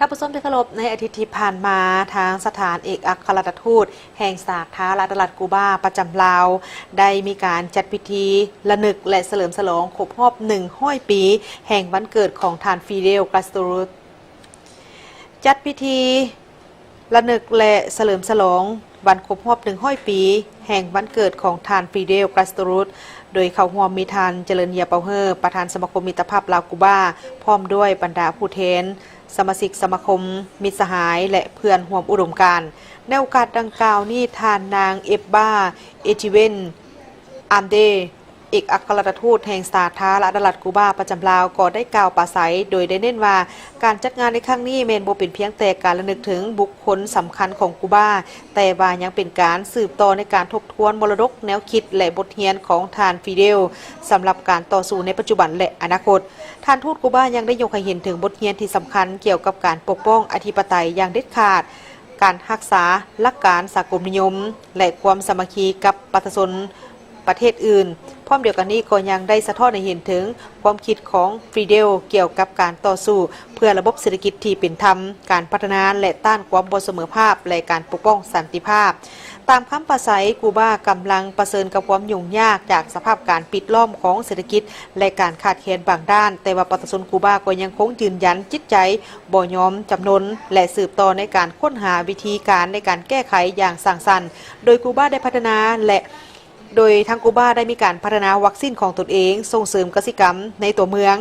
ທ່ານຜູ້ຊົມທີ່ເຄົາລົບ, ໃນອາທິດທີ່ຜ່ານມາ, ທາງສະຖານເອກອັກຄະລັດຖະທູດແຫ່ງສາທາລະນະລັດກູບາປະຈຳລາວ ໄດ້ມີການຈັດພິທີລະນຶກ ແລະ ສະເຫຼີມສະຫຼອງຄົບຮອບໜຶ່ງຮ້ອຍປີ ແຫ່ງວັນເກີດຂອງທ່ານ ຟີເດວ ກາສໂຕຣຸສ. ຈັດພິທີລະນຶກ ແລະ ສະເຫຼີມສະຫຼອງວັນຄົບຮອບໜຶ່ງຮ້ອຍປີ ແຫ່ງວັນເກີດຂອງທ່ານ ຟີເດວ ກາສໂຕຣຸສ ໂດຍເຂົ້າຮ່ວມມີທ່ານ ຈະເລີນ ເຢຍເປົາເຮີ ປະທານສະມາຄົມມິດຕະພາບລາວ-ກູບາ ພ້ອມດ້ວຍບັນດາຜູ້ແທນ ສະມາຊິກສະມາຄົມ, ມິດສະຫາຍ ແລະ ເພື່ອນຮ່ວມອຸດົມການ. ໃນໂອກາດດັ່ງກ່າວນີ້, ທ່ານນາງ ເອບບາ ເອຈິເວັນ ອາມເດ ເອກອັກຄະລັດຖະທູດແຫ່ງສາທາລະນະລັດກູບາປະຈຳລາວ ກໍໄດ້ກ່າວປາໄສ ໂດຍໄດ້ເນັ້ນວ່າ ການຈັດງານໃນຄັ້ງນີ້ແມ່ນບໍ່ເປັນພຽງແຕ່ການລະນຶກເຖິງບຸກຄົນສຳຄັນຂອງກູບາ, ແຕ່ວ່າຍັງເປັນການສືບຕໍ່ໃນການທົບທວນມໍລະດົກແນວຄິດ ແລະ ບົດຮຽນຂອງທ່ານ ຟີເດວ ສຳລັບການຕໍ່ສູ້ໃນປັດຈຸບັນ ແລະ ອະນາຄົດ. ທ່ານທູດກູບາຍັງໄດ້ຍົກໃຫ້ເຫັນເຖິງບົດຮຽນທີ່ສຳຄັນກ່ຽວກັບການປົກປ້ອງອະທິປະໄຕຢ່າງເດັດຂາດ, ການຮັກສາຫຼັກການສາກົນນິຍົມ ແລະ ຄວາມສາມັກຄີກັບປະຊາຊົນປະເທດອື່ນ. ພ້ອມດຽວກັນນີ້ກໍຍັງໄດ້ສະທ້ອນໃຫ້ເຫັນເຖິງຄວາມຄິດຂອງຟີເດວກ່ຽວກັບການຕໍ່ສູ້ເພື່ອລະບົບເສດຖະກິດທີ່ເປັນທຳ, ການພັດທະນາ ແລະ ຕ້ານຄວາມບໍ່ສະເໝີພາບ ແລະ ການປົກປ້ອງສັນຕິພາບ. ຕາມຄຳປາໄສ, ກູບາກຳລັງປະເຊີນກັບຄວາມຫຍຸ້ງຍາກຈາກສະພາບການປິດລ້ອມຂອງເສດຖະກິດ ແລະ ການຂາດແຄນບາງດ້ານ, ແຕ່ວ່າປະຊາຊົນກູບາກໍຍັງຄົງຢືນຢັນຈິດໃຈບໍ່ຍອມຈຳນົນ ແລະ ສືບຕໍ່ໃນການຄົ້ນຫາວິທີການໃນການແກ້ໄຂຢ່າງສ້າງສັນ, ໂດຍກູບາໄດ້ພັດທະນາ ແລະ ໂດຍທາງກູບາໄດ້ມີການພັດທະນາວັກຊິນຂອງຕົນເອງ, ສົ່ງເສີມກະສິກຳໃນຕົວເມືອງ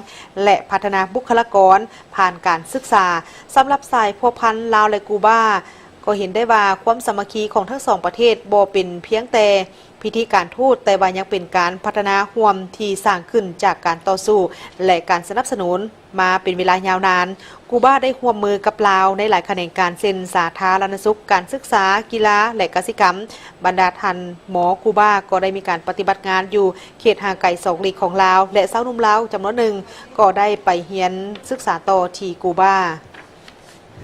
ແລະ ພັດທະນາບຸກຄະລາກອນຜ່ານການສຶກສາ. ສຳລັບສາຍພົວພັນລາວ ແລະ ກູບາ, ກໍເຫັນໄດ້ວ່າຄວາມສາມັກຄີຂອງທັງສອງປະເທດບໍ່ເປັນພຽງແຕ່ພິທີການທູດ, ແຕ່ວ່າຍັງເປັນການພັດທະນາຮ່ວມທີ່ສ້າງຂຶ້ນຈາກການຕໍ່ສູ້ ແລະ ການສະໜັບສະໜູນມາເປັນເວລາຍາວນານ. ກູບາໄດ້ຮ່ວມມືກັບລາວໃນຫຼາຍຂະແໜງການ ເຊັ່ນ ສາທາລະນະສຸກ, ການສຶກສາ, ກິລາ ແລະ ກະສິກຳ. ບັນດາທ່ານໝໍກູບາກໍໄດ້ມີການປະຕິບັດງານຢູ່ເຂດຫ່າງໄກສອກຫຼີກຂອງລາວ ແລະ ຊາວໜຸ່ມລາວຈຳນວນໜຶ່ງກໍໄດ້ໄປຮຽນສຶກສາຕໍ່ທີ່ກູບາ.